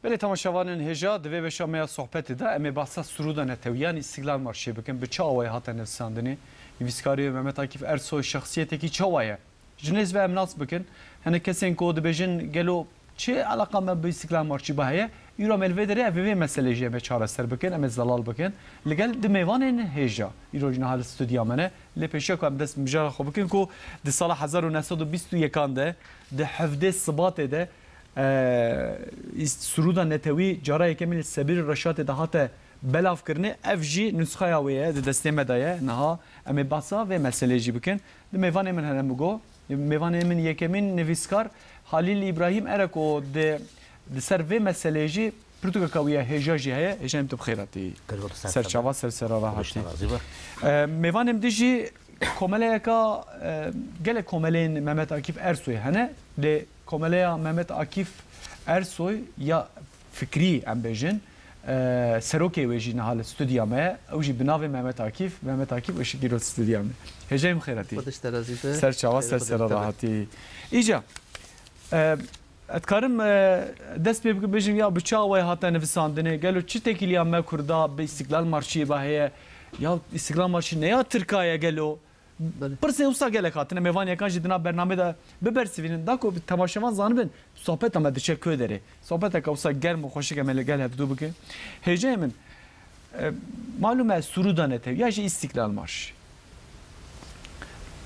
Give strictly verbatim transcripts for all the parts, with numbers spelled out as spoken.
Belê temaşevanên hêja, di vê beşa me ya sohbetê de em ê behsa Sirûda Netewî yan Îstiklal Marşê bikin. Bi çi awayî hate nivîsandinê? Nivîskarê wê Mehmet Akîf Ersoy şexsiyetekî çawa ye? Ji nêz ve em nas bikin. Hinek kesên ku dibêjin gelo çi eleqa me bi Îstiklal Marşî ba heye? Îro me li vê derê ev ê vê meselê jî em ê çareser bikin, em ê zelal bikin. Li gel di mêvanên hêja îro jî niha li stûdya me ne. Lê pêşiya ku em dest bi mijara xwe bikin ku di sala hezar û neh sed û bîst û yekan de, di hevdê Sibatê de, e, îst-, Sirûda Netewî cara yekemîn li Sebîr Reşatê de hate belavkirinê. Ev jî nusxeya wê ye, di destê me de ye. Niha em ê behsa vê meselê jî bikin. Di mêvanê min hene min got. Mêvanê min yekemîn nivîskar Halîl Îbrahîm Ereko di, di ser vê meselê jî pirtûkeka wî ya hêja jî heye. Hêja em tu bi xêr hatî. Kırgın ser Serçava ser sera rahatî. Ee, mêvanê min dijî komeleyeka, e, gelek komeleyên Mehmet Akif Ersoy hene. Lê komeleya Mehmet Akif Ersoy ya fikrî em bêjin, e, serokê wê jî niha li stûdya me ye. Ew jî bi navê Mehmet Akif, Mehmet Akif Işık îro stûdya me. Hêjayê min xêr hatî. Xwedê ji te razî be. Ser çava, ser sera rahatî. Îca, e, ez dikarim, e, dest pê bikim bêjim ya bi çi awayî hate nivîsandinê? Gelo çi têkiliya me Kurda bi Îstiklal Marşiyê ba heye? Ya Îstiklal Marşî ne ya Tirka ye gelo? Belê. Pirsên wisa gelek hatine, mêvanê yekan jî di nav bernamê de bibersivînin, da ku temaşevan zanibin, sohbeta me diçe ku derê. Sohbeteke wisa germ û xweşik em ê li gel hevdû bikin. Hêjayê min, e, malûm e, Sirûda Netewî ya jî Îstiklal Marş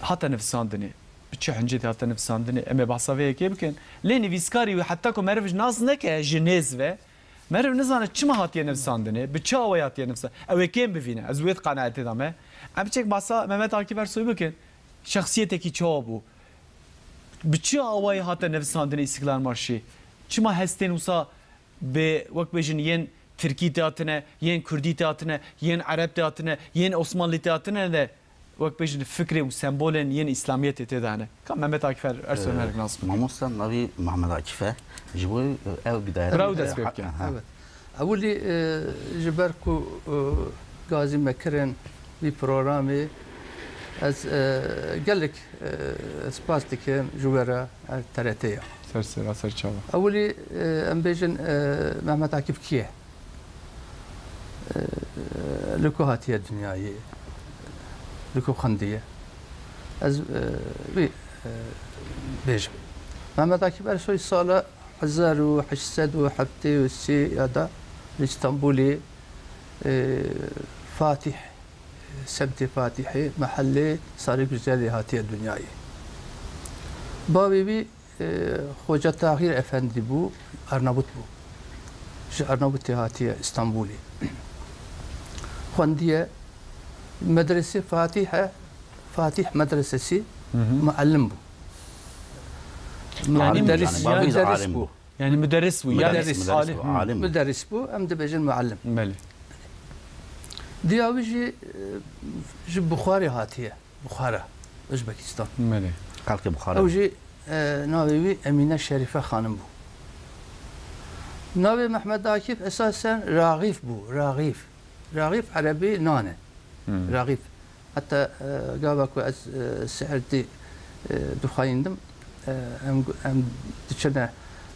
hate nivîsandinê. Bi çi hincetê hate nivîsandinê? Em ê behsa vê yekê bikin. Lê nivîskarî wî heta ku meriv nas neke ji nêz ve, meriv nizane çima hatiye nivîsandinê, bi çi awayî hatiye nivîsandinê. Ew ê kêm bivîne. Ez wê di qenaetê de me. Em çek behsa Mehmet Akif Ersoy bikin. Şexsiyetekî çawa bû? Bi çi awayî hate nivîsandinê Îstiklal Marşî? Çima hestên wisa bi, wek bêjin, yên Tirkî tê hatine, yên Kurdî tê hatine, yên Ereb tê hatine, yên Osmanlî tê hatine de, wek bêjin, fikrê û sembolên yên Îslamiyetê tê de hene? Ka Mehmet Akif Er-, Ersoy, e, me herek nas bikin. Mamosta navî Mehmet Akif e. Ji bo ew bidayet. Bira ew dest pê bike. Ha. Evet. Ewilî, e, ji ber ku, e, gazî me kirin vî programê, ez, e, gelek, e, spas dikim ji we re, her T R T ya. Ser sera, ser çava. Ewilî, e, em bêjin, e, Mehmet Akif kî ye? E, li ku hatiye dinyayê? Li ku xwendiye? Ez, e, wî, e, bêjim. Mehmet Akif Ersoy sala hezar û heşt sed û heftê û sê ya da li Stenbolê, e, Fatîh, semtê Fatîhê, mehellê Sarê Güzelê hatiye dinyayê. Bavê wî, e, Xoca Tahîr Efendî bû, Arnavut bû. Ji Arnavutê hatiye Stenbolê. Xwendiye medresê Fatîh e, Fatîh Medresesi, Hı hı. muallim bû. Yani Alim, müderris, yani, yani bavê wî de müderris alim bû. Bû. Yani müderris bû, yani Müderris, müderris alim. Bû, alim. Müderris bû, em dibêjin muallim. Belê. Diya wî jî, e, ji Buxarê hatiye. Buxara, Özbekistan. Belê. Xelkê Buxara. Ew jî, e, navê wî Emîne Şerîfe Xanim bû. Navê Mehmet Akif esasen Raxîf bû, Raxîf. Raxîf erebî nan e. Hmm. Raxîf. Heta, e, gava ku ez, e, sirdî, e, dixwayîndim, e, em, em diçine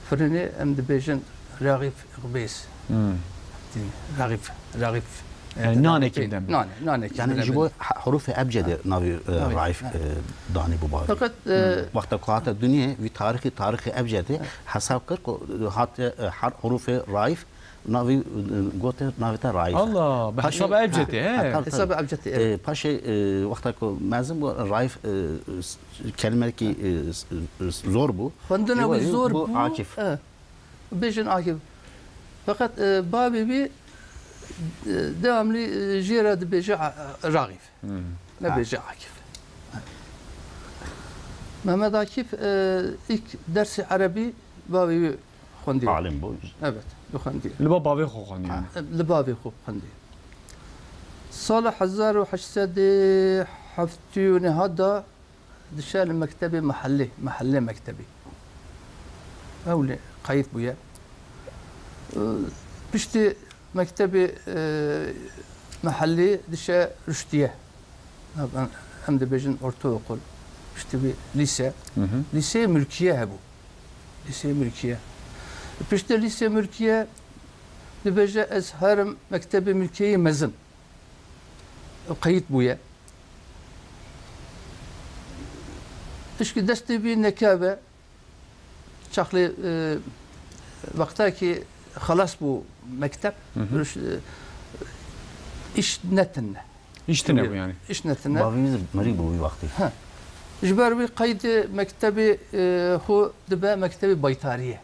firinê, em dibêjin Raxîf Xbêz. Hmm. Raxîf, Raxîf. Yani E, nanekî dem. Nane, nanekî Yani bile ji bo bile. ha-, hurufê ebcedê navê, e, Navê, Raif, ha. e, danî bû bavê. Fakat, e, Wexta ku hate dinyê, vî tarixî, tarixê ebcedê hesab kir ku hate, e, her hurufê Raif navê, e, gote navê te Raif. Allah, bi Paşê, hesaba ebcedê, ha, he? ha, tabii, Hesaba tabii. ebcedê, evet. E, paşê, e, wexta ku mezin bû Raif, e, s-, kelimekî, e, s-, e, zor bû. Xwendina Ewa, wî zor bû. Akif. E. Bêjin Akif. Feqet, e, bavê wî, e, devamlî, e, jê re dibêje A-, A-, Raxîf. Hmm. Nebêje Akif. Mehmet Akif, e, ilk dersê erebî bavê wî xwendiye. Alim bû. Evet, xwendiye. Li ba bavê xwe xwendiye. Ha. E, li bavê xwe xwendiye. Sala hezar û heşt sed û heftê û neh da Dişe li mektebê mehellê, mehellê mektebî. Ew li qeyît bûye. Piştî mektebê, e, mehellê dişe ruştiye. Em, em dibêjin ortaokul. Piştî vî lîse. Hı hı. Lîseyê Mülkiye hebû. Lîseyê Mülkiye. Piştî lîsê Mûlkiyê dibêje ez herim mektebê Mûlkiyeyê mezin. Qeyît bûye. Pişkî destê wî nekabe. Çaxlê, e, wextakî xelas bû mekteb, Hı hı. rûş-, e, îş netine. Îş tine bû yani. Îş netine. Bavî wî mirî bû wî wextî. Ha. Ji ber wî qeydê mektebê, e, xwe dibe mektebê baytariyê.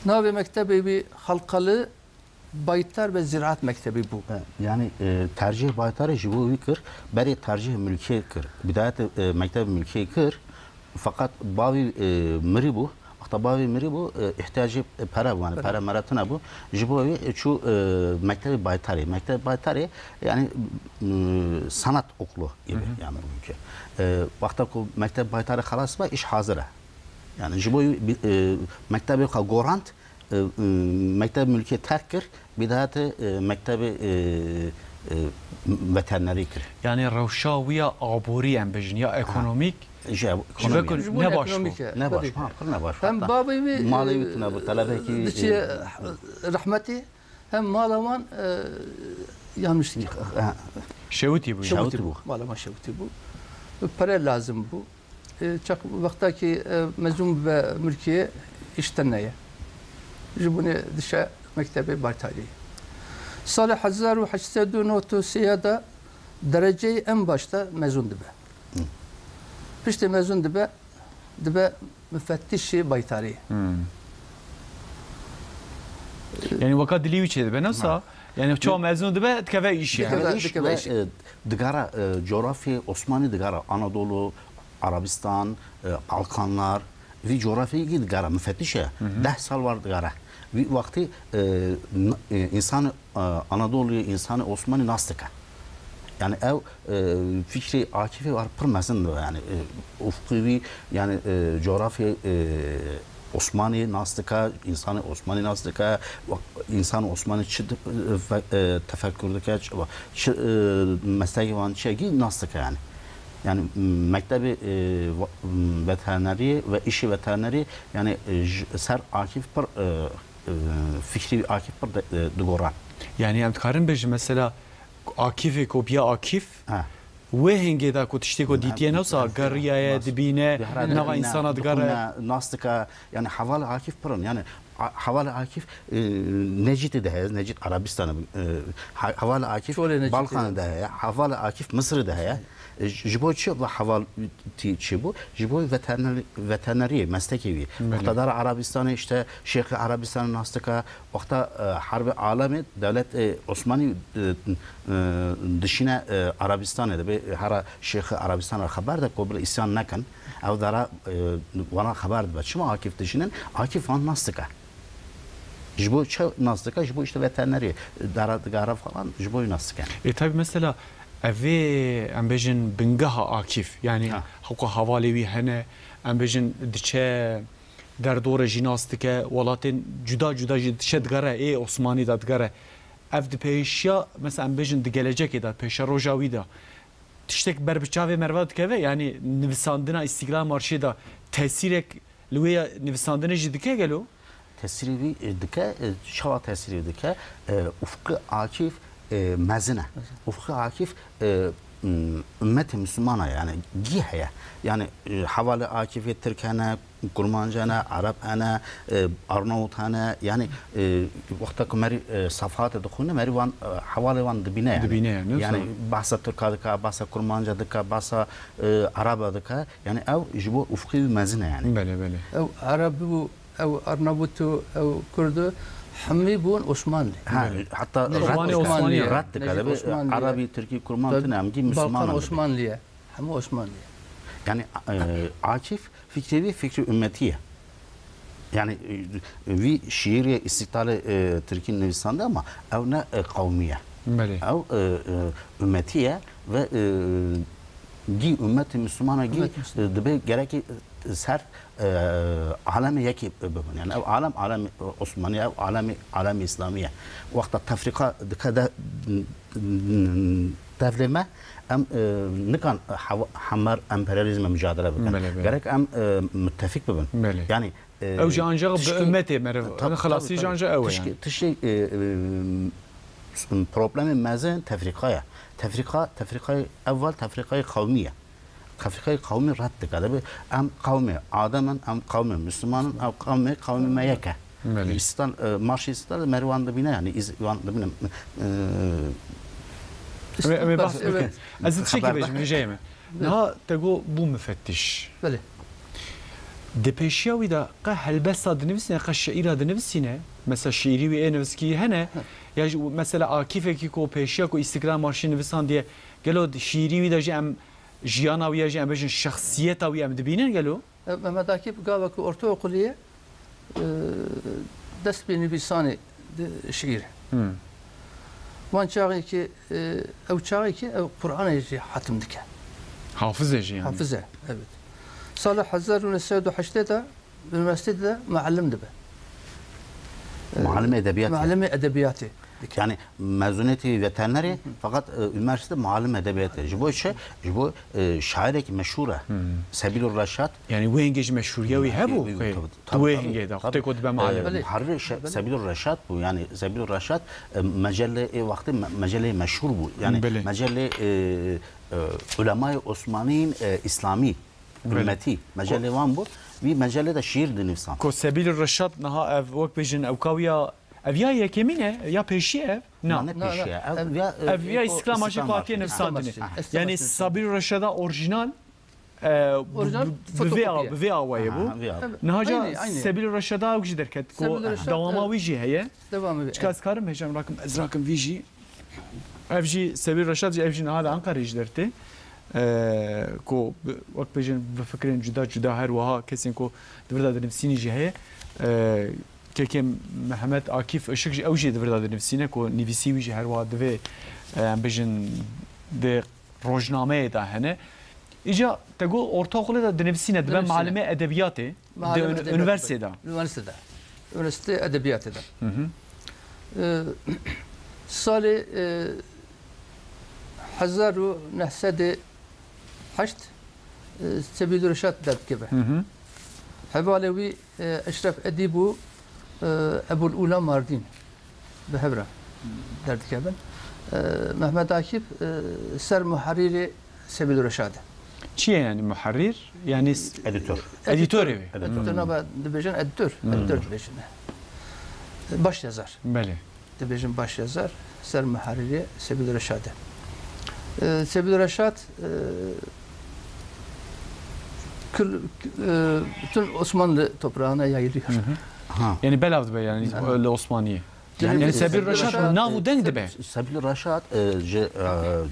Navê mektebê wî Xelqeli Baytar ve Ziraat Mektebî bû. E, yani, e, tercih baytarê ji bo wî kir, berê tercih mülkê kir. Bidayet, e, mekteb mülkê kir. Fakat bavî, e, mirî bû. Wexta bavî mirî bû, e, ihtiyacê pere bû. Yani Pere. Pere mere tune bû. Ji bo wî çû, e, mektebê baytarê. Mekteb baytarê, yani, m, sanat okulu gibi, Hı hı. yani bugünkü. E, wexta ku mekteb baytarê xelas be, iş hazir e. Yani ji bo wî, e, mektebê xwe gorand, e, e, mekteb mülkê terk kir, bidayete, e, mektebê, e, e, veterinerî kir. Yani rewşa wî ya aborî em bêjin ya ekonomîk, Ji ekonomî. Ji bo ne baş bû. Ekonomîk e, Ne baş, tabii. ha, pir ne baş. Hem Hatta bavê wî, malê wî e, tune bû, telebekî wî, diçiye e, rehmetî, hem mala wan, e, yanlış dikir. Ha. Şewitî bû. Şewitî Şewitî bû. bû. Mala wan şewitî bû. Pere lazim bû. E, çax wextakî, e, mezûn be Mûlkiyê îş tine ye. Ji bo wî dişe mektebê baytarî. Salê hezar û heşt sed û nod û sê de dereceyê en baş de mezûn dibe. Hı. Piştê mezûn dibe, dibe mufettişê baytarî. Hmm. Yani weka dilê wî çêdibe, ne wisa? Ha. Yani çawa mezûn dibe, dikeve îşê. Dikeve, Yani iş dikeve ve, işê. e, digara, e, coğrafya Osmanlı digara, Anadolu, Arabistan, e, Balkanlar, vî coğrafyayê digara, mufettiş e. Hı hı. Deh sal war digara. Vî wextî, e, n-, e, însan, e, Anadoluyê, însanê Osmanî nas dike. Yani ew, e, fikrê Akifê war pir mezin do. Yani, e, ufqê wî, yani, e, coğrafya, e, Osmanî nas dike, însanê Osmanî nas dike, wa-, însanê Osmanî çi di-, e, fe-, e, tefekkür dike, çi, çi, e, meslekê wan çi ye, gî nas dike yani. Yani, m-, mektebê, e, va-, m-, veterineriyê ve îşê veterineriyê, yani, e, ji ser Akif pir, e, e, fikrî Akif pir de, e, digoran. Yani em dikarin bêjin mesela Akifê ku bûye Akif, Ha. wê hingê de ku tiştê ku dîtiye ne wisa geriyaye, dibîne, nava însana digere. Nas dike, yani hevalê Akif pir in. Yani a-, hevalê Akif, e, Necîtê de heye, Necît Arabistan e, e, ha-, hevalê Akif Çolê Necîtê. Balkanê de heye, hevalê Akif Misirê de heye. E, ji bo çi ve hevaltî çi bû? Ji bo veteriner-, veterineriyê, meslekê wî. Belê. Wexta dara Arabistanê, işte Şêxê Arabistanê nas dike. Wexta, e, herbê alemê dewlet, e, Osmanî, e, e, dişîne, e, Arabistanê de bê hera Şêxê Arabistan re xeber de ku bila îsyan nekin. Ew dara, e, wana xeber dibe. Çima Akif dişînin? Akif wan nas dike. Ji bo çi nas dike? Ji bo işte veterineriyê, dara digara falan, ji bo wî nas dike. E, tabii mesela evê, em bêjin, bingeha Akif, yani Ha. hewka hevalê wî hene, em bêjin, diçe derdorê jî nas dike, welatên cuda cuda jî diçe digere, ê Osmanî de digere. Ev di pêşiya, mesela em bêjin, di gelecekê de, pêşeroja wî de, tiştek ber bi çavê merva dikeve, yani nivisandina Îstiklal Marşê de tesîrek li wê ya nivisandinê jî dike gelo? Tesîrê wî, e, dike, e, çawa tesîrê wî dike? E, Ufqi Akif, e, mezin e. Mezin. Ufqi Akif, e, m-, ummetê Müslüman e, yani gî heye. Yani, e, hevalê Akifê Tirk hene, Kurmanc hene, Ereb hene, e, Arnavut hene. Yani, e, wexta ku merî, e, sefhatê dixwîne, merî wan, e, hevalê wan dibîne yani. Dibîne yani, Yani, wisa. Behsa Tirka dike, behsa Kurmanca dike, behsa, e, Ereba dike. Yani ew ji bo ufqê wî mezin e yani. Belê, belê. Ew Ereb bû, ew Arnavut û ew Kurd û hemî bûn Osmanlî. Ha, Belê. Hatta Necîd red dike, Osmanlî ye. red dike, Necîd debe Osmanlî ye. Erebî, Tirkî, Kurman Tabii, tune em gî Balkan Müslüman in. Osmanlî ye. Hemû Osmanlî ye. Yani, e, Akif fikrê wî fikrê ummetî ye. Yani, e, vî şiîrê îstîklalê, e, Tirkî nivîsande ama ew ne, e, qewmî ye. Belê. Ew, e, e, ummetî ye ve, e, gî ummetê Müslümana gî, Ummet Müslüman. e, dibe gerekî, e, ser, e, alemê yekê bibin. Yani ev alem, alem, e, Osmanî, ev alemê, alem Îslamî ye. Wexta tefrîqa dike de, devlê me, em, e, nikan hewa-, hember emperyalîzme mücadele bikin. Belê, belê. Gerek em, e, müttefîk bibin. Belê. Yani Ew jî ancak bi ümmetê meriv, xilasî jî ancak ew e yani. Tişkî, tişkî, e, e, problemê mezin tefrîqa ye. Tefrîqa, tefrîqayê ewwel tefrîqayê qewmî ye. Tefrîqayê qewmî red dike. Dibê em qewmê Adem in, em qewmê Misliman in, em qewmê, qewmê me yek e. Belê. Îstan, e, marşê Îstan de meriv wan dibîne yani, îz-, wan dibîne, e, Em ê, em ê behs bikin. Evet. Ez ê tiştekî bêjim, hêjayê me. Niha te got bû mufettiş. Belê. Di pêşiya wî de qe helbesta dinivîsîne, qe şiîra dinivîsîne? Mesela şiîrî wî ê nivîskî hene? Ya jî mesela Akîfekî ku pêşiya ku Îstiklal Marşî nivisandiye, gelo di şiîrî wî de jî em jiyana wî ya jî em bêjin şexsiyeta wî em dibînin gelo? E, Mehmet Akîf gava ku ortaokulî ye, e, dest pê nivîsanê di şiîr. Hmm. Wan çaxê ki, e, ew çaxê ki ew Qur'anê jî hatim dike. Hafiz e jî yani. Hafiz e, evet. Sala hezar û neh sed û heştê de unîversîtede muallim dibe. E, Muallim edebiyat yani. Muallimê edebiyatê dike. Yani mezuniyetî veterinerê, fakat, e, üniversite muallim edebiyatê. Ji bo çi? Ji bo, e, şairekî meşhur e. Hmm. Sebîlur Reşat. Yani wê hingê jî meşhuriya wî hebû. Tabii, tabii, tabii. Wê hingê de, tabii. Tê ku dibe muallim. E, Belê. Muharrir Şe-, Belê. Sebîlur Reşat bû. Yani Sebîlur Reşat, e, mecelle, e, wextê me-, meceleyê meşhur bû. Yani Belê. Mecelle, e, e, ulemayê Osmanîn, e, İslami, Belê. Ümmetî. Mecelle wan bû. Wî mecelle de şiîr dinivîsan. Ku Sebîlur Reşat niha ev wek bêjin ewka wî ya, ev ya yekemîn e, ya pêşî ev? Na. Na, ne Na, na. Pêşiye. Ev, Ev, ya, e, ev ya o İstiklal Marşê İstiklal Marşê. Partiye Ha. nivîsandinê. İstiklal Marşê. Yani Sabir Reşada orijinal, e, bu- Orijinal bu- bi vê a- fotokopya. Bi vê awayê Aha, bû. Vê awayê. Nihaca Aynı, aynı. Sebil Reşada ew jî derket. Ku Sebil Reşad, dewama e, wî jî heye. Devamı bir. Çika ez karim hêjam rakim, ez rakim vî jî. Ev jî Sebil Reşad jî, ev jî niha li Ankarê jî dertê. E, ku bi- wek bêjin bi fikrên cuda cuda her wiha kesên ku di vir de dinivîsînî jî heye. E, Kekê Mehmet Akîf Işık jî, ew jî di vir de dinivîsîne ku nivîsî wî jî her wiha divê, e, em bêjin di rojnameyê de hene. Îca te got ortaokulê de dinivîsîne, dibe Dinivîsîne. Muallimê edebiyatê, Muallimê di edebiyatê. Üniversitede. Üniversitede. Üniversite edebiyatê de. Hı hı. E, salê, e, hezar û neh sed û heşt, e, Sebîl Reşat derdikeve. Hı hı. Hevalê wî, e, Eşref Edîb û, e, Ebul Ula Mardîn bi hev re derdikevin. E, Mehmet Akîf, e, ser muharrîrê Sebîl Reşad e. Çi ye yani muharrîr? Yani s- Editör. Editörê wê. Editör. Editör, nava dibêjin editör. Hmm. Editör dibêjin. Baş yazar. Belê. Dibêjin baş yazar, ser muharrîrê Sebîl Reşad e. E, Sebîl Reşad, e, kul, e, bütün Osmanlı toprağına yayılıyor. Hı hı. Ha. Yani belav dibe yani li Osmaniyê. Yani Yani Sebîl Sebîl Reşad Reşad, nav û deng dibe. Sebîl Reşad, e, ji, e,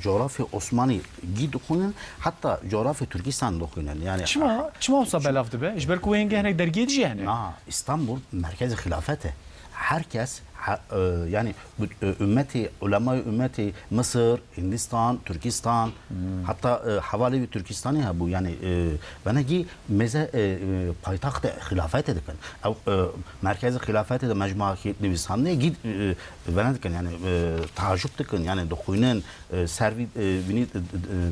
coğrafya Osmanî gî dixwînin, hatta coğrafya Türkistan dixwînin. Yani Çima, çima wisa belav dibe? Ji ber ku wê hingê hinek dergiyê dijî hene. Na, İstanbul merkezi xilafet e. Herkes, ha, e, yani bu, e, ümmetî, ulemayê ümmetî Mısır, Hindistan, Türkistan, Hmm. hatta, e, hevalê wî Türkistanê hebû. Yani, e, venegî mêze, e, e, paytaxtê xilafetê dikin. Ew, e, merkezê xilafetê de mecmuakî nivîsandinê gî, e, vene dikin, yani, e, teacub dikin, yani dixwînin, e, ser vî, e, vînî, e, e,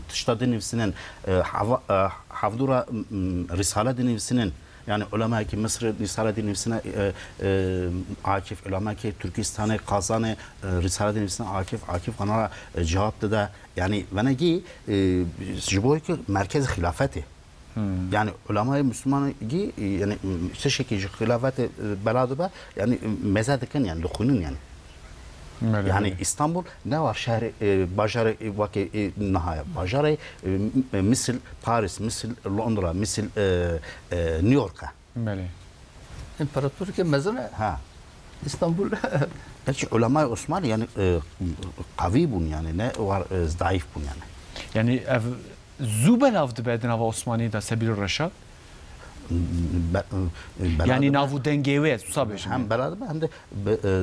tişta dinivîsinin, e, hava-, e, hevdûra, m, m, risale dinivîsinin, yani ulemayekî Misirê risale dinivîsine, e, e, Akif, ulemayekî Türkistanê, Kazanê, e, risale dinivîsine Akif, Akif wana ra, e, cewab dide. Yani venegî, e, ji bo ku merkez xilafetê. Hmm. Yani ulemayê Müslümanî, e, yani, m, tiştekî ji xilafetê, e, bela dibe, yani, e, mêze dikin, yani dixwînin yani. Belê, Yani belê. İstanbul ne war şehrê, e, bajarê, e, wekî, e, niha ye. Bajarê, e, m-, misil Paris, misil Londra, misil, e, e, New York e. Belê. İmparatorluk mezin e. Ha. İstanbul. Belki ulemayê Osmanî yani, e, qawî bûn yani, ne war, e, zayıf bûn yani. Yani ev zû belav dibe di nava Osmanî de Sebîl Reşad? Be-, e, bela Yani dibe. Nav û dengê wê, ez wisa bêjim. Hem bela dibe, hem de bi, e,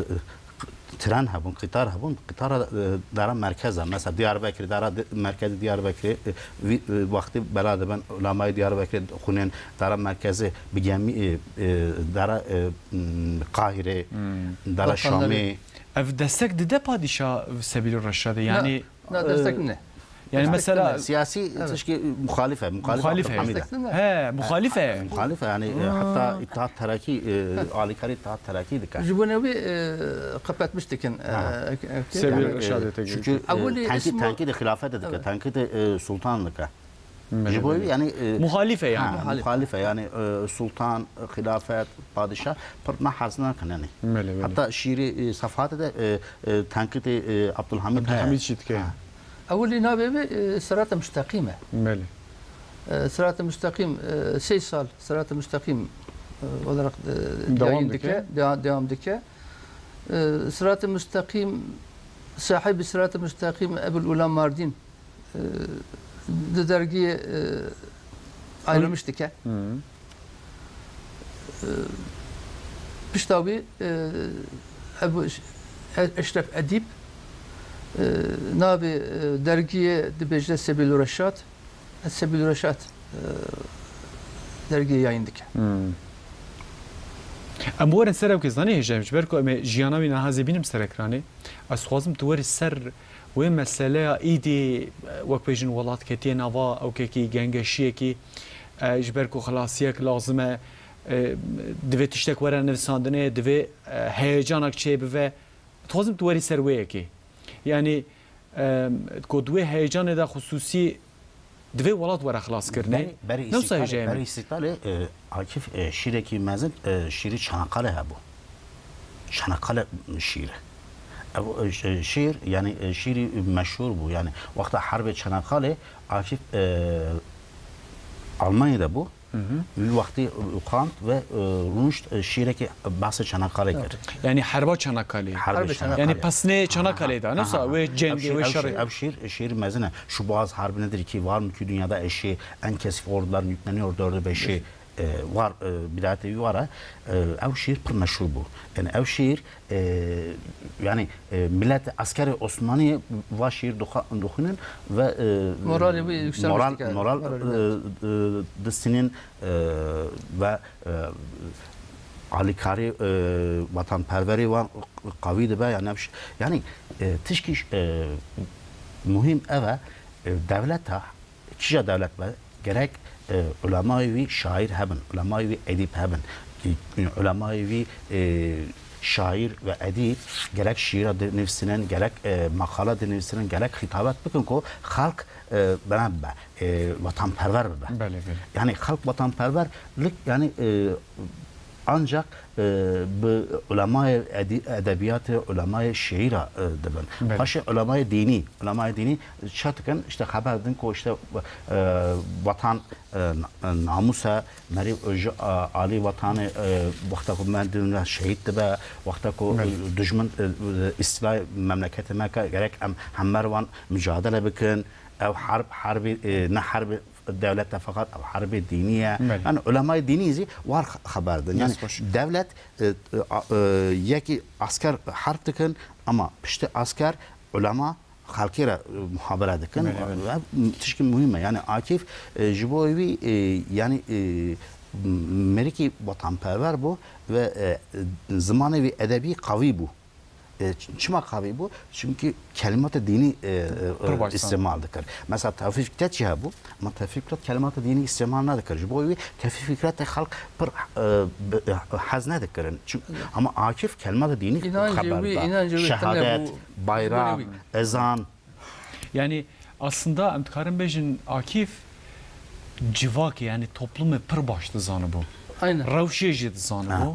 tren hebûn, qîtar hebûn, qîtara, e, dara merkez e. Mesela Diyarbekirê, dara di-, merkezê Diyarbekirê, e, vî, e, wextî bela dibin, ulemayê Diyarbekirê dixwînin, dara merkezê bi gemî, e, e, dara, e, m, Qahirê, Hmm. dara Balkanları. Şamê. Ev destek dide padîşah Sebîl Reşadê, Na, yani na, destek e, ne? Yani mesela siyasî tişkî muxalif e, muxalif Abdulhamid e. Desteklemez. He, muxalif e. Muxalif e, yani, e, hatta İttihat Terakî, e, alîkarî İttihat Terakî dike. Ji bo newê, e, qepetmiş dikin, e, Ha. ek-, ek-, Sebil Yani, e, Reşadê te çünkü, e, Ewilî tenkît, ismu tenkît xilafet dike, Evet. tenkît, e, sultan dike. Belê, Ji bo belê. yani, e, Muxalif e yani. ha, Muxalif. muxalif e, yani, e, sultan, e, xilafet, padişah, pir ne hez nakin yani. Belê, belê. Hatta şiirê, e, Sefhat de, e, e, tenkîtê, e, Abdulhamid heye. Abdulhamid jî dike. Ha. Ewilî navê wê, e, Sirat-ı Müsteqîm e. Belê. E, Sirat-ı Müsteqîm, e, sê sal Sirat-ı Müsteqîm, e, olarak, e, Devam yayın dike. dike, dea-, devam dike. E, Sirat-ı Müsteqîm, sahibi Sirat-ı Müsteqîm Ebul Ula Mardin, e, di dergiyê, e, ayrılmış dike. Hı. E, pişta wî, e, Ebu Eş-, E-, Eşref Edîb, e, navê, e, dergiyê dibêje Sebil Reşat. Ez Sebil Reşat, e, dergiyê yayın dike. Hmm. Em werin ser ew kê zanî hêja, ji ber ku em ê jiyana wî niha zê bînim ser ekranê. Ez dixwazim tu werî ser wê meseleya îdî, e, wek bêjin welat ketiye nava ewkekî gengeşiyekî, e, ji ber ku xilasiyek lazim e, e, divê tiştek were nivîsandinê, divê, e, heyecanak çêbive. Dixwazim tu werî ser wê yekê. Yanî, em, ku di wê heyecanê de xusûsî divê welat were xilaskirinê. Berî, berî Ne wisa îstîqlalê, hêjayê berî min? îstîqlalê, e, Akif, e, şîrekî mezin, e, şîrî Çanakkale hebû. Çanakkale şîri. Ev, e, ş-, şîr, yanî, e, şîrî meşhûr bû. Yanî, wexta herbê Çanakkale Akif, e, Almanya'da bû. Hı hı. Wî wextî xwend ve, e, rûnişt, e, şîrekî behsê Çanakkale kir. Yani herba Çanakkale. Herbê Herbê Çanakkale. Yani pesnê Çanakkale de, ne wisa wê cengê, wê şerê. Ev şîr, şîr mezin e. Şu boğaz harbi nedir ki var mı ki dünyada eşi, en kesif orduların yükleniyor dördü beşi, e, var, e, bidayetê wî var e. E, ev şîr pir meşhur bû. Yani ev şîr E, yani, e, millet, eskerê Osmanî va şiir doxa-, doxînin ve, e, Moralê wî yükselmiş moral, dike. moral, Moral, e, e, distînin, e, ve, e, alîkarî, e, vatanperwerî wan qawî dibe. Yani, ev ş-, yani, e, tişkî ş-, e, muhîm ev e, e, dewleta Kîja dewlet be, gerek, e, ulemayê wî şaîr hebin, ulemayê wî edîb hebin. E, ulemayê wî, e, şaîr ve edîb gerek şiîra dinivîsinin, gerek, e, maqala dinivîsinin, gerek xîtabet bikin ku xelk, e, bena bibe, e, vatanperwer bibe. Belê, belê. Yani xelk vatanperwerlik, yani, e, Ancak, e, bi ulemayê edî-, edebiyatê, ulemayê şiîra, e, dibin. Belê. Paşê ulemayê dînî, ulemayê dînî çi dikin? İşte xeber din ku işte, e, vatan, e, na-, namûs e, merî ji, e, alî vatanê, e, wexta ku mendin şehîd dibe, wexta ku, Belê. e, dijmin, e, e, îstîlayê memleketê me ke, gerek em hember wan mücadele bikin. Ev herb, herbê, e, ne herbê dewlet e, feqet ev herbê dînî ye. Belê. Yani ulemayê dînî zî war xe-, xeber din. Yani Dest xweş. dewlet, e, e, a, e, yekî asker herb dikin, ama piştî asker ulema xelkê re, e, muhabere dikin. Belê, belê. Ev tişkî muhîm e. Yani Akif, e, ji bo wî, e, yani, e, m-, merikî vatanperwer bû ve, e, zimanê wî edebî qawî bû. E, ç-, çima qawî bû? Çünkü kelimatê dînî, e, e, Pir baş îstîmal dikir. Mesela Tevfîk Fikret jî hebû, ama Tevfîk Fikret kelimatê dînî îstîmal nedikir. Ji bo wî Tevfîk Fikretê xelk pir, e, bi, e, hez nedikirin. Çi-, ama Akif kelimatê dînî Înancê xeber wî, da. înancê wî tune Şehadet, bû. bayram, Wî, wî. ezan. Yani aslında em dikarin bêjin Akif civakê, yani toplumê pir baş dizanibû. Aynen. Rewşê jî dizanibû. Ha.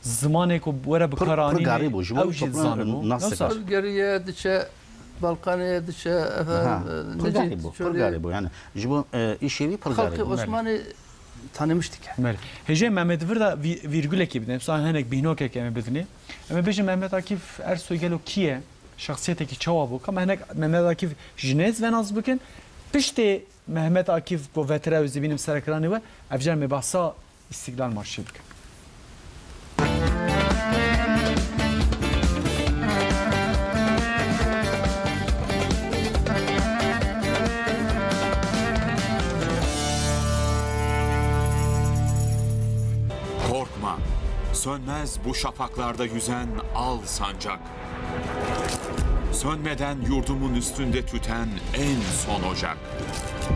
Zimanê ku were bi Pir, kar pir anînê, garî bû. Ji bo ew jî toplum dizanibû. nas Nasıl? dikar. Pir geriye diçe, Balkanê diçe, efendim, Ha, e, pir Necîd, garî bû, pir Çolê. garî bû. Yani ji bo, e, îşê wî pir garî Xalqê bû. Osmanî tanımış dike. Belê. Hêjê Mehmet Vir de vî-, vîrgulekî bidin. Mesela hinek bîhnokek em ê bidinê. Em ê bêjin Mehmet Akif Ersoy gelo kî ye? Şexsiyetekî çawa bû? Ka me hinek Mehmet Akif ji nêz ve nas bikin. Piştê Mehmet Akif ku vetire ew zî bînim ser ekranê we, ev car me behsa Îstiklal Marşê bikin. Korkma, sönmez bu şafaklarda yüzen al sancak. Sönmeden yurdumun üstünde tüten en son ocak.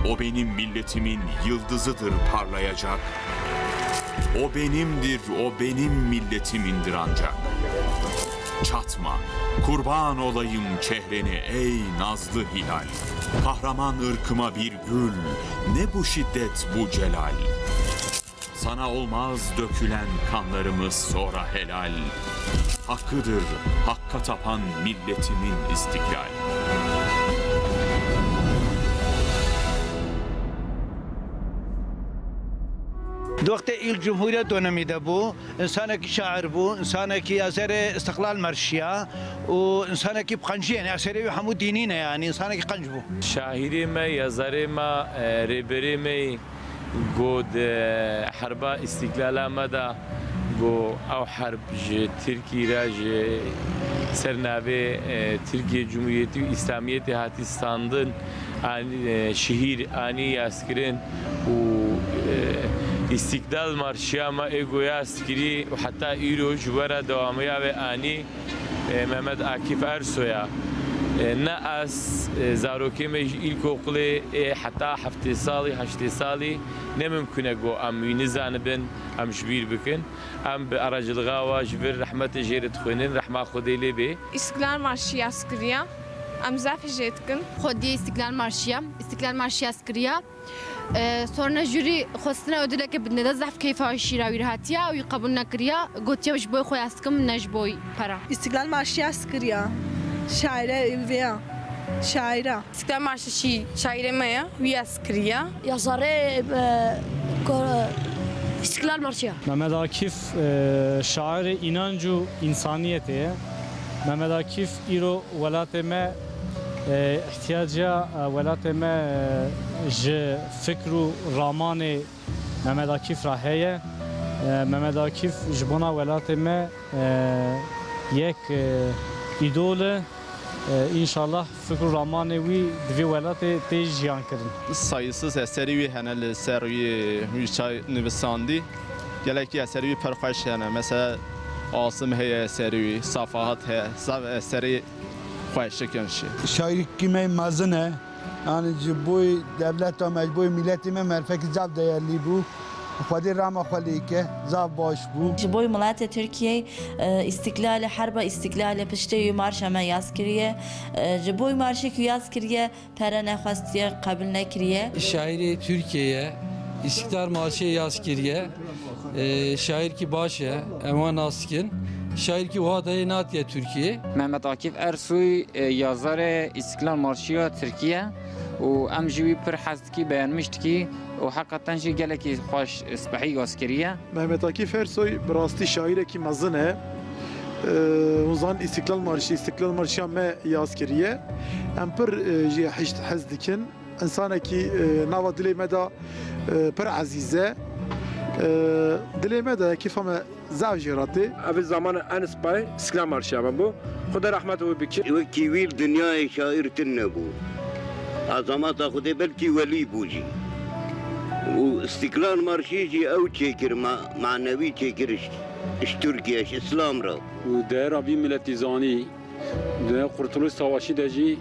O benim milletimin yıldızıdır parlayacak. O benimdir, o benim milletimindir ancak. Çatma, kurban olayım çehrene ey nazlı hilal. Kahraman ırkıma bir gül, ne bu şiddet, bu celal. Sana olmaz dökülen kanlarımız sonra helal. Hakkıdır hakka tapan milletimin istiklal. Di wextê îl Cumhuriyet dönemî de bû, insanekî şair bû, insanekî eserê îstiqlal merşiya û insanekî bi qencî, yanî eserê wî hemû dînî ne, yanî insanekî qenc bû. Şaîrê me, yazarê me, e, rêberê me, Got, e, herba îstîklala me de, got, ew herb ji Tirkî re, ji ser navê, e, Tirkiye Cumhuriyeti û Îslamiyetê hatî standin, anî, e, şihîr anî yazkirin û, e, Îstîklal Marşiya me ê got yazkirî û heta îro ji we re dewamiya wê anî. E, Mehmet Akif Ersoy'a, e, ne ez, e, zarokê me ji îlkokulê, e, heta heftê salî, heştê salî ne mimkun e ku em wî nizanibin, em ji bîr bikin. Em bi aracılığawa ji vir rehmetê jê re dixwînin, rehma Xwedê lê bê. Îstiklal Marşî yaz kiriye. Em zehfê jê dikin. Xwediyê Îstiklal Marşiya, Îstiklal Marşiya yaz kiriye. E, sonra jûrî xwestine Ödüleke bidine de zehf keyfa şîra wî re hatiye û wî qebûl nekiriye. Gotiye ji bo xwe yaz dikim, ne ji bo pera. Îstiklal Marşî yaz kiriye. Şaîre vê ya. Şaîra. Îstiklal Marşî şî-, şaîrê me ye, wî yaz kiriye. Yazarê, e, ko-, Îstiklal Marşî ye. Mehmet Akif, e, şairê înanc û însaniyetê ye. Mehmet Akif îro welatê me, e, îhtiyaca, e, welatê me, e, ji fikr û ramanê Mehmet Akif re heye. E, Mehmet Akif ji bona welatê me, e, yek, e, îdol e. E, înşallah fikr û ramanê wî di vê welatê tê jiyan kirin. Sayısız eserî wî hene li ser wî, wî çay nivîsandî. Gelekî eserî wî pir xweş hene. Mesela Asim heye eserî wî, Safahat heye, zaf eserî xweşik in jî. Şaîrkî me mezin e. Yanî ji bo dewleta me, ji bo miletê me merfekî zaf değerlî bû. Xwedê rehma xwe lê ke, zaf baş bû. Ji bo miletê Tirkiyeyê, e, îstîklalê, herba îstîklalê piştê wî marşa me yaz kiriye. E, ji bo marşê ku yaz kiriye, pere nexwestiye, qebûl nekiriye. Şaîrê Tirkiyeyê, Îstiklal Marşê yaz kiriye. E, şaîrkî baş e, em wan nas dikin. Şaîrkî wiha dayê natiye Tirkiyeyê. Mehmet Akif Ersoy, e, yazarê Îstiklal Marşiya Tirkiye û em ji wî pir hez dikî, beğenmiş dikî û heqeten jî gelekî xweş spehî yaz kiriye. Mehmet Akif Ersoy bi rastî şaîrekî mezin e. E, hûn zanin Îstiklal Marşî, Îstiklal Marşiya me yaz kiriye. Em pir, e, jê hişt hez dikin. Însanekî, e, nava dilê me de, e, pir ezîz e. E, dilê me de kêfa me zaf jê re tê. Ev zaman en spay Îstiklal Marşiya me bû. Xwedê rehmet wî bike. Wekî wî li dinyayê şaîr tune bû. Ezamata Xwedê belkî welî bû jî. Û Îstiklal Marşî jî ew çêkir, ma-, manewî çêkir ji, ji Tirkiye, ji Îslam re. Û değera vî miletî zanî. Di Kurtuluş Savaşı de jî,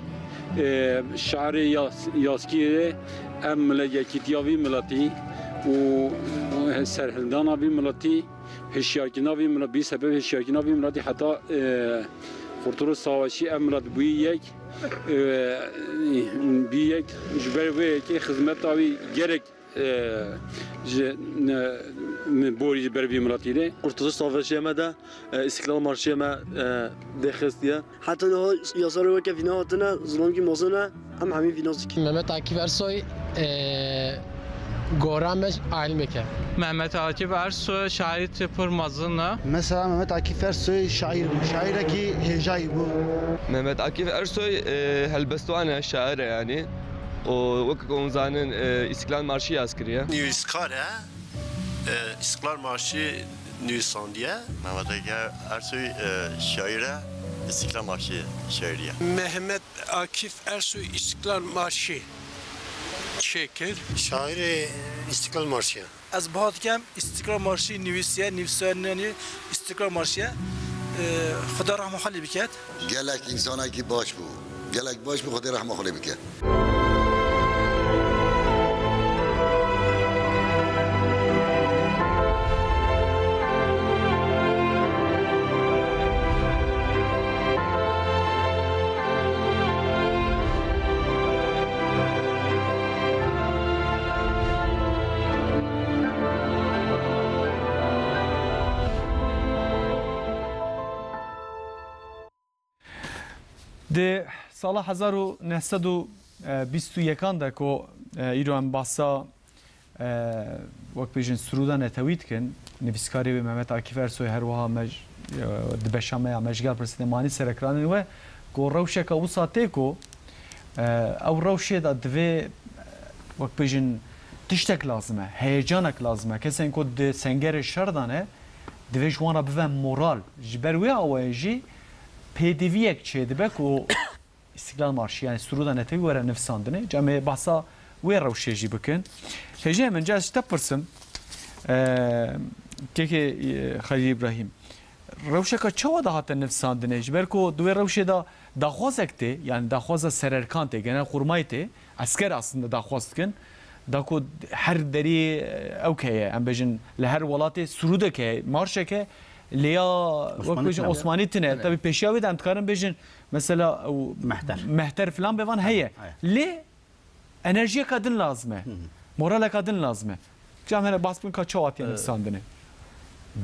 e, şerê yas-, yaskiyê em mile-, yekîtiya vî miletî û serhildana vî miletî, hişyarkirina vî miletî, bi sebeb hişyarkirina vî miletî heta, e, Kurtuluş Savaşı em milet bûyî yek, e, bî yek, ji ber vê yekê xizmeta wî gerek e, ji, e, borî ji ber vî miletî re. Kurtuluş Savaşê me de, e, Îstiklal Marşê me, e, dê xestiye. Heta niha yasarê weke vîna hatine, zilamkî mezin e, em hemî vîna dikin. Mehmet Akif Ersoy, e, gora me alimeke. Mehmet Akif Ersoy şaîrê pir mezin e. Mesela Mehmet Akif Ersoy şaîr bû. Şaîrekî hêjayî bû. Mehmet Akif Ersoy, e, helbestvan e, şaîr e yanî. û wek ku hûn zanin, e, Îstiklal Marşî yaz kiriye. Nivîskar e, e, Îstiklal Marşî nivîsandiye. Mehmet Akif Ersoy, e, şaîr e, Îstiklal Marşî şaîrî ye. Mehmet Akif Ersoy Îstiklal Marşî çêkir. Şaîrê Îstiklal Marşî ye. Ez baha dikem Îstiklal Marşî nivîsiye, nivîsandinê Îstiklal Marşî ye. Xuda rehma xwe lê biket. Gelek însanekî baş bû. Gelek baş bû, Xwedê rehma xwe lê bike. Di sala hezar û neh sed û bîst û yekan de ku, e, îro em bahsa, e, wek bêjin, sirûda netewî dikin, nivîskarê wê Mehmet Akif Ersoy, her wiha me j-, e, di beşa me ya me ji gel pirsînê manî serekiranên we, ku rewşeka wisa tê ku, e, ew rewşê de divê, e, wek bêjin, tiştek lazim e, heyecanek lazim e. Kesên ku di sengerê şer de ne, divê ji wan re bibe moral. Ji ber wê awayê jî pêdiviyek çêdibe ku Îstiklal Marşî, yani sirûda netewî were nivîsandinê. Ca em ê behsa wê rewşê jî bikin. Hêjê min, ca ez ji te pirsim, e, kekê, e, Xelîl Îbrahîm, rewşeka çawa de hate nivîsandinê? Ji ber ku di wê rewşê de daxwazek tê, yani daxwaza sererkan tê, genelkurmay tê, esker aslında daxwaz dikin. Da ku her derî, e, ewk heye, em bêjin li her welatê sirûdek heye, marşek heye, lê ya, wek Osmanî bêjin, tune. Osmanî tune. Tune. Tabii pêşiya wê de em dikarin bêjin, mesela, ew Mehter. Mehter filan bêvan heye. Heye. Lê enerjiyeka din lazim e. Hı hı. Moraleka din lazim e. Cam here bas bin ka çawa tê Ee, nivîsandinê.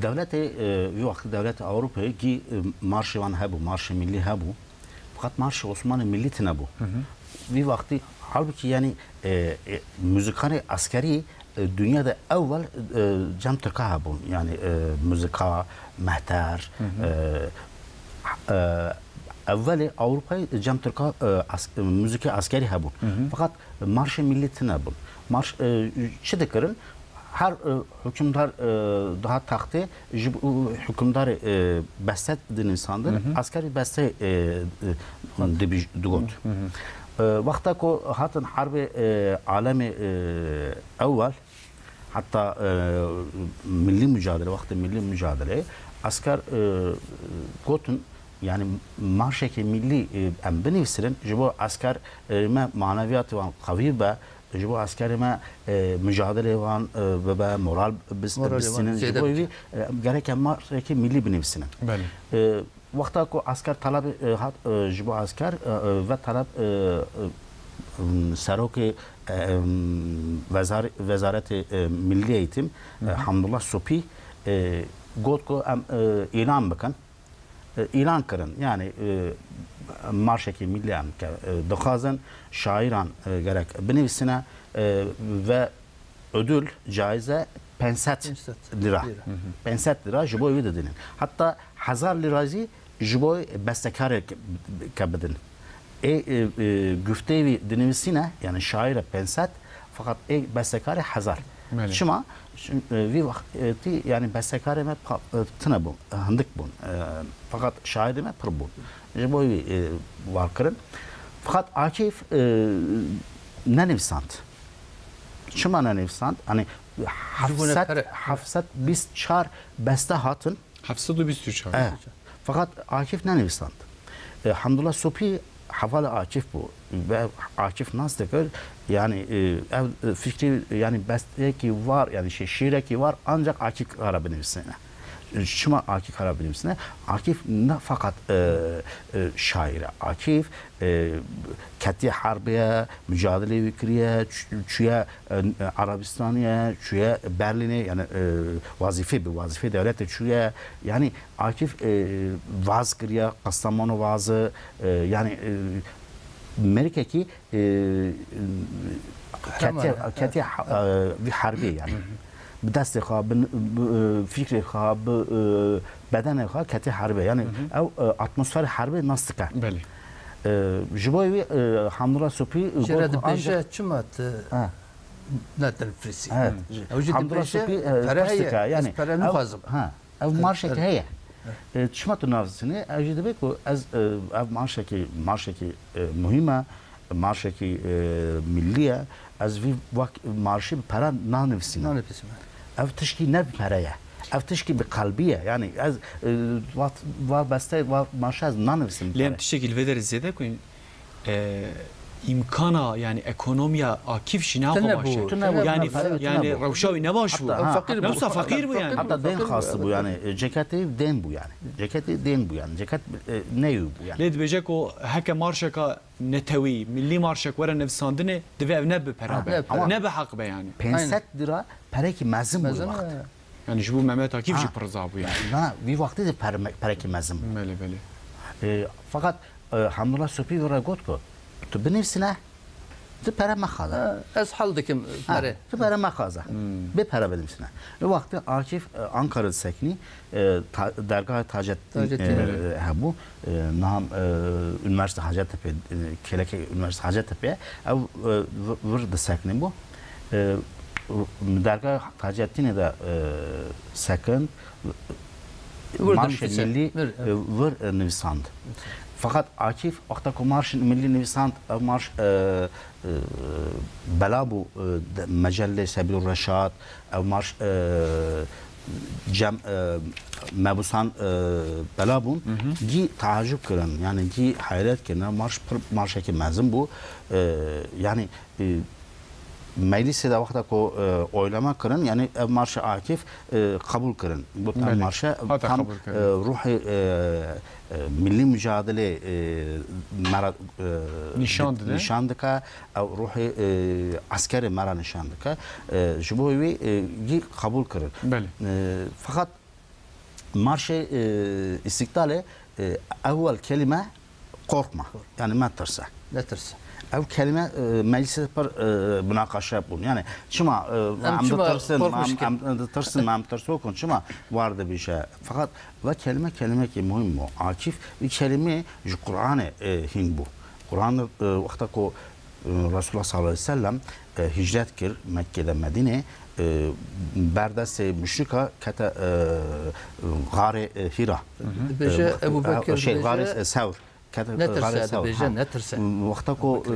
Dewletê, e, wî wextî dewletê Ewropayê gî, e, marşê wan hebû, marşê millî hebû. Fakat marşê Osmanê millî tine bû. Hı hı. Wî wextî, halbûkî, yani, e, e, muzîkanê eskerî, e, dinya de ewwel, e, cem Tirka hebûn. Yani, e, muzîka, mehter, Hı hı. e, e, ewwelê Ewropayê cem Tirka, e, as-, e, muzîkê eskerî hebûn. Hı hı. Fakat marşê millî tine bûn. Marş, e, çi dikirin? Her, e, hukimdar, e, daha taxtê ji bo hukimdarê, e, beste dinivîsandin, Hı hı. eskerî beste, e, e, dibij-, digot. Hı hı. E, wexta ku hatin herbê, e, alemê, e, ewwel, heta, e, millî mücadele, wextê millî mücadele, esker, e, gotin, yani marşekê millî, e, em binivîsînin, ji bo esker, e, me maneviyatê wan qewî be, ji bo eskerê me, e, mücadelê wan, e, bibe, moral bis-, Moralê wan bistînin, ji zêde bo bike. Wî, e, gerek em marşekê millî binivîsînin. Belê. E, wexta ku esker talebê, e, hat, e, ji bo esker, e, e, ve taleb, e, e, serokê, e, em, wezar-, wezaretê, e, millî eğitim, e, Hı hı. Hamdullah Supî, e, got ku em, e, îlan bikin. E, îlan kirin. Yani, e, marşekî millî em ke, e, dixwazin, şairan, e, gerek binivîsine, e, ve ödül, caize pênc sed lira. Pênc sed lira. Hı hı. Pênc sed lira ji bo wî didinin. Hatta hezar lira jî ji bo bestekarê ke, ke bidin. Ê, e, e, guftê wî dinivîsîne, yani şaîre pênc sed, fakat ê bestekarê hezar. Belê. Çima? Çim-, e, vî wextî, yani bestekarê me pa-, e, tine bûn, e, hindik bûn. E, fakat şaîrê me pir bûn. Ji bo wî, e, war kirin. Fakat Akif, e, nenivîsand. Çima nenivîsand? Hani heft sed, heft sed bîst çar beste hatin. Heft sed û bîst û çar. E, fakat Akif nenivîsand. E, Hamdullah Supî hevalê Akif bû. Ve Akif nas dikir. Yani, e, ev, e, fikrî, yani besteyekî var, yani şey, şiirekî var, ancak Akif kare binivîsine. Çima Akif kare binivîsine? Akif ne fakat, e, e, şaîr e. Akif, e, ketiye herbê ye, mücadelê wî kiriye, ç-, çûye, e, Erebistaniye, çûye Berlînê, yani, e, wazîfê bi wazîfê dewletê çûye. Yani Akif, e, vaz kiriye, Kastamonu vazı, e, yani, e, merikekî, e, ketiye, ketiye, e, vî herbê yani. Bi destê xwe, bi, bi, e, fikrê xwe, bi, e, bedenê xwe ketiye herbê. Yani ew, e, atmosferê herbê nas dike. Belê. E, ji bo wî, e, Hamdullah Supî got ku ancak çima tu nedinifrîsî? Evet. Ew jî Hamdullah dibêje, Supî, e, pere heye, dike, yani, ez pere ew, nixwazim. Ha, ev marşekî heye. E, çima tu navîsînî? Ew jî dibê ku ez, e, ev marşekî, marşekî, e, muhîm e, marşekî, e, millî ye. Ez vî wek marşî bi pere nanivîsînim. Nanivîsînim. Ev tişkî ne bi pere ye. Ev tişkî bi qelbî ye. Yanî ez, e, va, va beste, va marşa ez nanivîsim. Lê em tiştekî li vê derê zêde ku, e, îmkana, yanî ekonomiya Akîf jî ne Tune bû, baş e. Tune bû, Yanî, tune bû, yanî tune bû. Rewşa wî ne baş bû. Hatta, ha. Newsa feqîr bû yanî. Hatta dên xastibû yanî. E, ceketê dên bû yanî. Ceketê dên bû yanî. Ceket, e, neyû bû yanî. Lê dibêje ku heke marşeka netewî, millî marşek were nivîsandinê, divê ev ne bi pera be. Ha, ne bi pera. Ne bi heq be yanî. Pênc sed lira perekî mezin bû. Mezin wext. Yanî ji bo Mehmet Akîf jî pir za bû yanî. Na, vî wextî de pere-, perekî mezin bû. Belê, belê. E, feqet, e, Hamdullah Sopî vira got ku tu binivîsine, tu pere mexaze. Ha, ez hal dikim pere. Ha, tu pere mexaze. Hmm. Bê pere binivîsine. Vî wextî Akîf, e, Ankara disekinî, e, ta-, dergahê Taceddîn, Taceddîn, e, hebû. E, niha, e, Üniversite Hacettepe, e, kêleke Üniversite Hacettepe, ew, e, vir, vir disekinî bû. E, dergahê Taceddînê de, e, sekin, vir marşê dinivîse. Millî, vir, e, vir, e, nivîsand. Feqet Akîf, wexta ku marşê millî nivîsand, ev marş, e, e, bela bû, e, de, mecellê Sebilur Reşad, ew marş, e, cem, e, mebûsan, e, bela bûn. Hı hı. Gî teacub kirin, yanî gî heyret kirin. Ev marş pir marşekî mezin bû. E, yanî, e, meclîsê de wexta ku, e, oylama kirin, yanî ev marşê Akîf, e, qebûl kirin. Got, ev marşe tam, e, ruhê, e, e, millî mucadele, e, me re, e, nîşan dide. Nîşan dike. Ew ruhê, e, eskerê me re nîşan dike. E, ji bo wî, e, gî qebûl kirin. Belê. E, feqet marşê, e, îstîklalê, e, ewel kelîme qorxma. Yanî me tirse. Netirse. Ew kelîme, e, meclîsê pir, e, munaqeşe bûn. Yanî çima, e, em ditirsin, em, em ditirsin, em tirsok in, çima war dibêje? Feqet ve kelîme kelimekî muhîm bû. Akîf, vî kelîmê ji Qur'anê, e, hîn bû. Qur'an, e, wexta ku, e, Resulullah sallallahu aleyhi ve sellem, e, hicret kir Mekke de Medînê, e, ber destê muşrika kete, e, xarê, e, Hîra. Dibêje, e, Ebu Bekir, şey, dibêje, xarê, e, Sewr. Kete, e, netirse, xarê Sewr, dibêje, ha. Netirse. Wexta ku, e,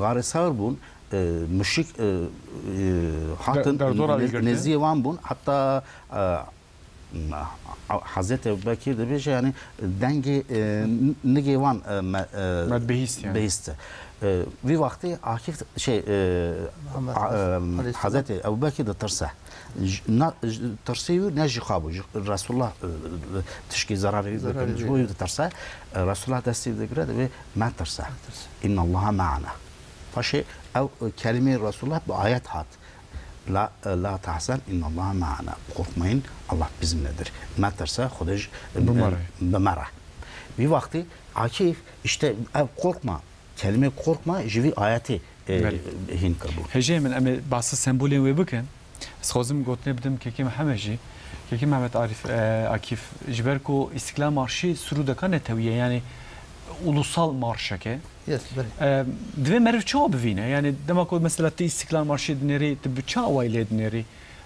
xarê Sewr bûn, e, muşrik, e, e, hatin, derdora wî girtin. Nêzî wan bûn, heta, e, Hezretî Ebu Bekir dibêje, yanî dengê, e, n-, nigê wan, e, me, e, me bihîst, yanî. Bihîst. E, vî wextî Akîf, şey, e, Muhammed a-, e, aleyhisselam. Hezretî Ebu Bekir ditirse. J-, na, j-, tirsê wî ne ji xwe bû, ji Resulullah, e, tişkî zerarê wî bikin. Ji bo wî ditirse. E, Resulullah destê wî digire, divê me tirse. Me tirse. İnnallaha me'ana. Paşê ew, e, kelimê Resulullah bi ayet hat. La, la tahzen, innallaha ma'ana. Korkmayın, Allah bizimledir. Metirse, Xwedê ji, bi me re. Bi me re. Vî wextî Akîf, işte, ev korkma, kelime korkma, ji vî ayetê, e, hîn kiribû. Hêjê min, em ê behsa sembolên wê bikin. Ez xwazim gotinê bidim Kekê Mihemed jî. Kekê Mehmet Arif, e, Akîf, ji ber ku Îstiklal Marşî sirûdeka netewî ye, yanî ulusal marşek e. Yes, belê. E, divê meriv çawa bivîne? Yanî dema ku mesela tu Îstiklal Marşê dinêrî, tu bi çi awayî lê dinêrî?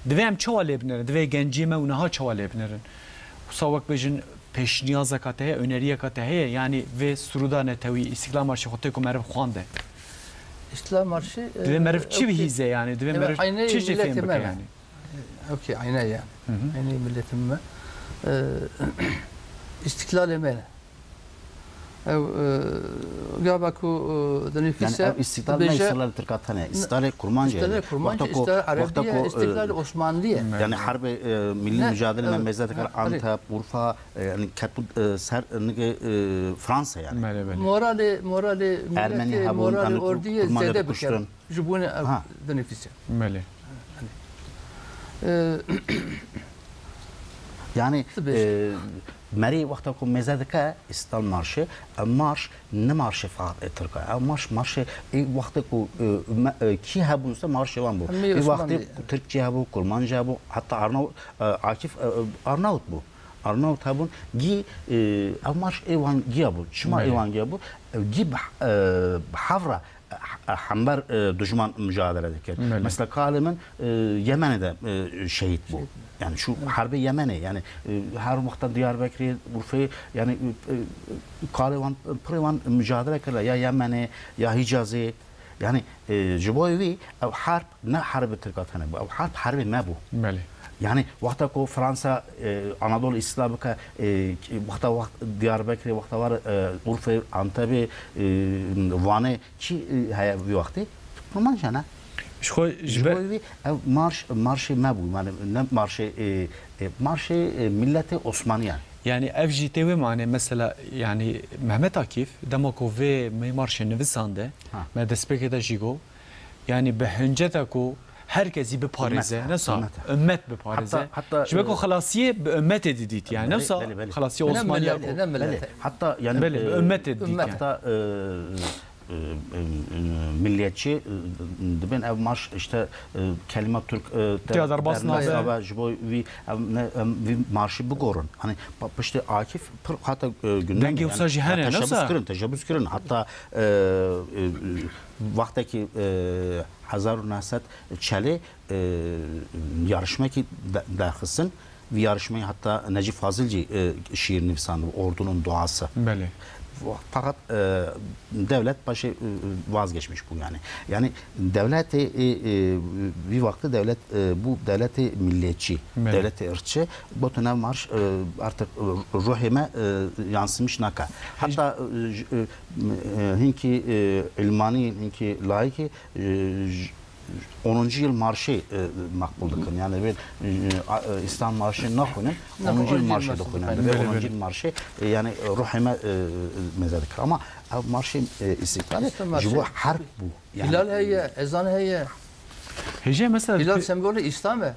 Divê em çawa lê binêrin? Divê genciyê me û niha çawa lê binêrin? Wisa wek bêjin pêşniyazeka te heye, öneriyeka te heye, yanî vê sirûda netewî, Îstiklal Marşê xwe tê ku meriv xwande. Îstiklal Marşê, divê meriv, e, çi bihîze yanî? Divê meriv çi jê fêm bike yanî? Ew kî eyne ye. Hı hı. Eyneyê miletê me. E, îstiklalê me ne. Ew, e, gava ku, e, dinivîse, yanî ev îstiklal ne îstiklal tirka tenê, îstiklalê kurmancê ye. Îstiklal kurmancê, îstiklal erebî ye, îstiklal osmanlî ye. Yanî herbê, e, millî mücadele me mêze dikir Antep, Urfa, e, yanî ketbû, e, ser nigê, e, Fransa yanî. Belê, belê. Moralê, moralê miletê, moralê ordiyê zêde bikir. Ji bo ne ev dinivîse. Belê. Yanî, e, merî wexta ku mêze dike Îstiklal Marşê, ev marş ne marşê feqet ê tirka. Ev marş, marşê ê wextê ku, e, me, e, kî hebûn se marşê wan bû. Ê wextê ku tirkçî hebû, kurmancî hebû, heta Arnav-, e, Akîf, e, e, Arnavut bû. Arnavut hebûn, gî, e, ev marş ê wan giya bû. Çima ê wan giya bû? E, gî bi, e, bi hev re hember, e, dijman mücadele dikir. Belê. Mesela kalê min, e, Yemenê de, e, şehîd bû. Şehîd. Yani şu herbê Yemenê, yani, e, her wexta Diyarbekirê, Urfê, yani, e, e, kalê wan, pirê wan mücadele kirine, ya Yemenê, ya Hicazê. Yani, e, ji bo wî ev harp ne herbê Tirka tenê bû, ev harp herbê me bû. Belê. Yani wexta ku Fransa, e, Anadolu îstîla bike, e, wexta wext Diyarbekirê, wexta war, e, Urfê, Antebê, e, Wanê, çi, e, heye vî wextê? Kurmanc e, ne? Ji xwe ji Ji ber bo wî ev marş, marşê me bû. Yani ne marşê, e, e, marşê, e, miletê Osmaniyan. Yani ev jî tê wê mane, mesela, yani Mehmet Akif, dema ku vê me marşê nivisande, Ha. me destpêkê de jî got, yani bi hinceta ku her kesî biparêze, Ümmet, ne sa, ümmet. Ümmet biparêze. Hatta, hatta, Ji ber ku e, xelasiyê bi ümmetê didît, yani, ne Belê, sa, belê, belê. xelasiyê Ne Osmaniya milletê, ku ne milletê. Belê, hatta yani, Belê, bi e, ümmetê didît, Ümmet. yani. hatta, e, e, e, e, milliyetçi, e, dibên ev marş işte, e, kelîma Türk, e, te-, Tiya derbas nabe. nabe, ji bo vî, ev ne, em vî marşî bigorin. Hani pa-, piştî Akif pir hata, e, gündem Dengê yani. wisa jî hene, Teşebbüs ne sa? kirin, teşebbüs kirin. Hatta, e, e, wextekî, e, hezar û neh sed çelê, e, yarışmekî de-, derxistin. Vî yarışmeyê heta Necîb Fazil jî, e, şiir nivîsand, Ordunun Duası. Belê. Fakat, e, devlet paşê, e, vazgeçmiş bû yani. Yani devletê, e, e, vî wextê devlet, e, bû devletê milliyetçî, Belê. devletê ırkçı. Gotin ev marş, e, artık ruhê me, e, yansımış naka. Hatta, e, j-, e, m-, e, hinkî, e, ilmanî, hinkî laikî, e, j-, onuncu yıl marşı, e, makbul dikin. Yani bir, e, a-, e, İslam marşı naxwînin, Naxwe onuncu yıl onuncu yıl marşı marşı dixwînin. dixwînin. Belê, Onuncu belê. yıl marşı, e, yani, e, ruhê me, e, e, meze dikir. Ama ev marşê, e, îstîklalê İslam ji bo marşı. herb bû. Yani, Hilal heye, ezan heye. Hêje mesela Hilal pe- sembolê İslam e.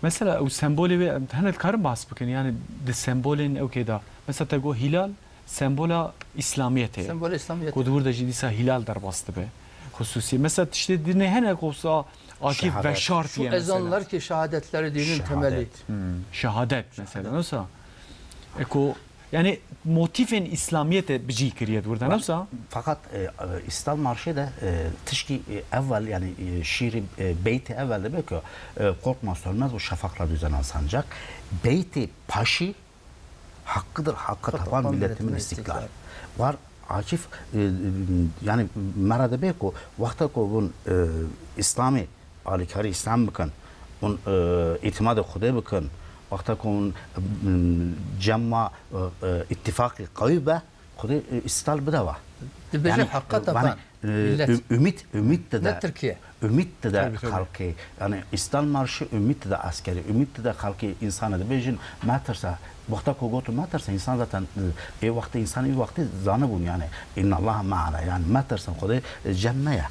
Mesela ew sembolê wê, em hene dikarin bahs bikin, yani di sembolên ew kê de. Mesela te got hilal, sembola İslamiyetê ye. Sembola İslamiyetê. Ku di wir de jî dîsa hilal derbas dibe. Xusûsî. Mesela tiştê dinê hene ku sa Akif Şehadet. veşartiye Şu mesela. ezanlar ki şehadetleri dinin Şehadet. temeli. Hmm, şehadet mesela. Nasıl? E ku, yani motifên İslamiyetê bi cî kiriye di wir de. Nasıl? Fakat, e, e, İslam marşı da, e, tişkî, e, evvel yani, e, şiiri, e, beyti evvel de belki, e, korkma sönmez bu şafaklar düzen sancak. Beyti paşi hakkıdır, hakka Hakka tapan tapan milletimin milletimin istiklal. istiklal. Var Akif, e, e, yani mera de bê ku wexta ku hûn, e, İslamê, alîkarî İslam bikin, hûn, e, îtimadê Xwedê bikin, wexta ku hûn, e, cemma, e, e, ittifaqî qewî be, Xwedê, e, îstiklal bide wa. Dibêje Yani, hakka e, tapan yani, e, millet. ü-, ümit, ümit de Ne de Tirkiye. Ümit dide Tabii, tabii. xelkê. Yani İstiklal Marşı ümit dide eskerî, ümit dide xelkê, însanê dibêjin metirse. Wexta ku gotin metirse, însan zaten, e, ê wextê însan ê wextê zanibûn yani. İnnallaha me'ana. Yani metirsin, Xwedê, e, cem me ye.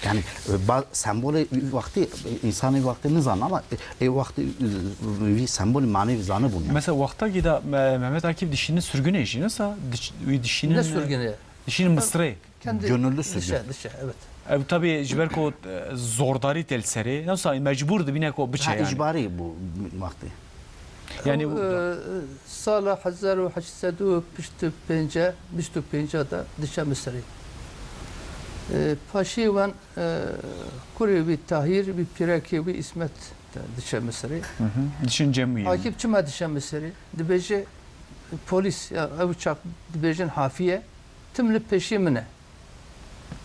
Yani, e, ba-, sembolê wî wextê, e, însan ê wextê nizan ama, e, ê wextê, e, vî sembolê manê wî zanibûn yani. Mesela wexta ki da, e, Mehmet Akif dişînin sürgünê jî, nasıl? Diş-, wî dişînin, Ne e, sürgünü? Dişînin Misirê. Kendi Gönüllü dişe, sürgün. dişe, evet. Ev tabii ji ber ku, e, zordarî tê li serê. Nasıl mecbur dibîne ku biçe Ha, yani. icbarî bû wextê. Yani Ew, bu e, sala hezar û heşt sed û pişt û pênc, bîst û pênc de diçe Misirê. E, paşê wan, e, kurê wî Tahîr, wî pîrekê wî İsmet de diçe Misirê. Hı hı. Dişin cemû yani. Akif çima diçe Misirê? Dibêje, polîs, ya ew çax dibêjin hafiye, tim li pêşê min e.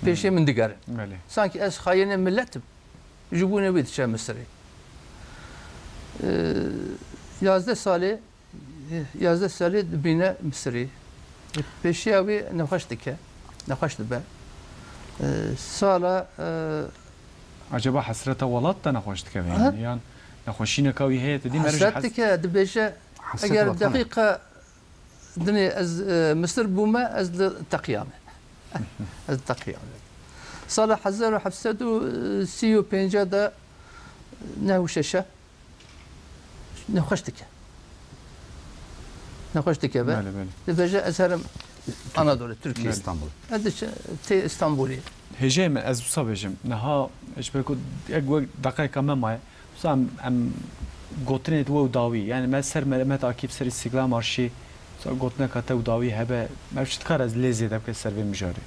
Pêşê Hmm. min digerin. Belê. Sanki ez xayinê millet im. Ji bo wê diçe Misirê. Ee, yazdeh salê, yazdeh salê dibîne Misirê. Pêşiya wê nexweş dike. Nexweş dibe. Ee, sala, e, Acaba hesreta welat te nexweş dikeve Aha. yani? Yan nexweşîneka wî heye, te dî meriv ji Hesret hes- dike, dibêje, Hesret eger watan e. deqîqa dinê ez, e, Misir bûme, ez li teqiyame. Ez teqiyame. Sala hezar û heft sed û sî û pênc de neh û şeş e. Nexweş dike. Nexweş dike be. Belê, belê. Dibêje, ez herim Anadolu, Türkiye. Belê. İstanbul. Ez diçe tê İstanbulê. Hêjeyê min, ez wisa bêjim. Niha ji ber ku ek wek deqeyeka me maye, wisa em, em gotinê di we û dawî. Yani me ser Mehmet Akif, ser İstiklal Marşı, wisa gotineka te û dawî hebe, me çi dikare ez lê zêde bike ser vê mijarê?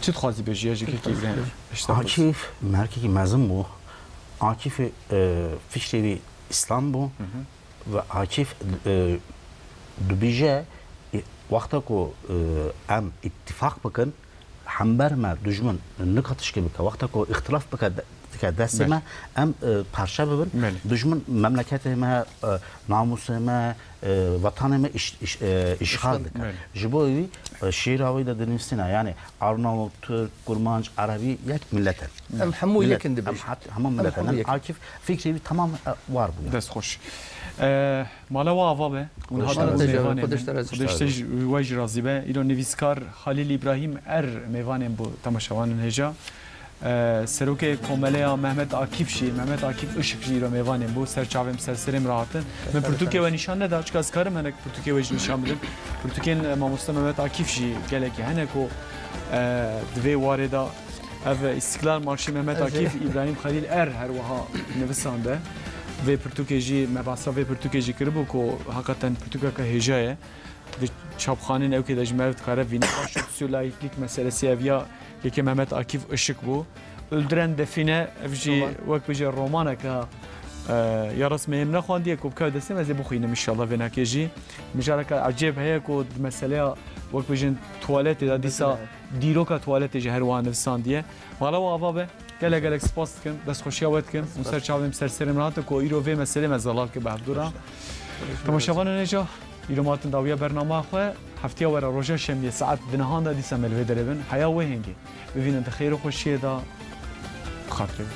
Çi dixwazî bêjî ya ji kekê girê? Akif, merkekî mezin bû. Akif, e, fikrê wî İslam bû. Hı hı. Ve Akif, e, dibêje, e, wexta ku, e, em îttifaq bikin, hember me dijmin nika tişkî bike, wexta ku îxtilaf bike, de-, destê Belê. me, em, e, parçe bibin. Belê. Dijmin memleketê me, e, namûsê me, e, vatanê me îş-, îş-, e, îşxal dike. Belê. Ji bo wî, e, şiîra wî de dinivîsîne. Yani Arnavut, Tirk, Kurmanc, Erebî yek millet in. Em hemû Millet. yek in dibêjin. Em hat-, hemû Em millet in. hemû Em yek in. Akif fikrê wî tamam, e, war bûye. Dest xweş. E, mala we ava be. Hûn Xweş hatin geldin. Xweş geldin. Mêvanê Xweş min. geldin. Xweş Xweş geldin. ji we jî razî be. Îro nivîskar Halîl Îbrahîm Er mêvanên bo temaşevanên hêja. E, Serokê Komeleya Mehmet Akîf jî, Mehmet Akîf Işık jî îro mêvanên bo ser çavêm ser serêm re hatin. Min pirtûkê we nîşan neda, çika ez karim hinek pirtûkê we jî nîşan bidim. Pirtûkên, e, mamoste Mehmet Akîf jî gelekî hene ku, e, di vê warê de ev Îstiklal Marşî Mehmet Ez ê Akîf, Îbrahîm Xelîl Er her wiha nivisande. Vê pirtûkê jî, me behsa vê pirtûkê jî kiribû ku heqeten pirtûkeke hêja ye. Di çapxanên ewkê de ji me ev dikare vîne. Baş û solaîtlik meselesi ev ya yekê Mehmet Akîf Işık bû. Öldüren Define, ev jî Roman. wek bêje romaneke, e, ya resmê min nexwandiye ku bikeve destê me, ez ê bixwînim înşallah vênakê jî. Mijareke ecêb heye ku di meseleya wek bêjin tuwaletê de dîsa Define. dîroka tuwaletê jî her wiha nivisandiye. Mala we ava be. Gelek gelek spas dikim. Destxweşiya we dikim. Û ser çavên ser serê min hate ku îro vê meselê me zelal kir bi hevdû re. Temaşevanên hêja, îro ma hatin dawiya bernama xwe. Heftiya were roja şemiyê saet di nihan de dîsa me li vê derê bin. Heya wê hingê. Bivînin di xêr û xweşiyê de. Xatirê.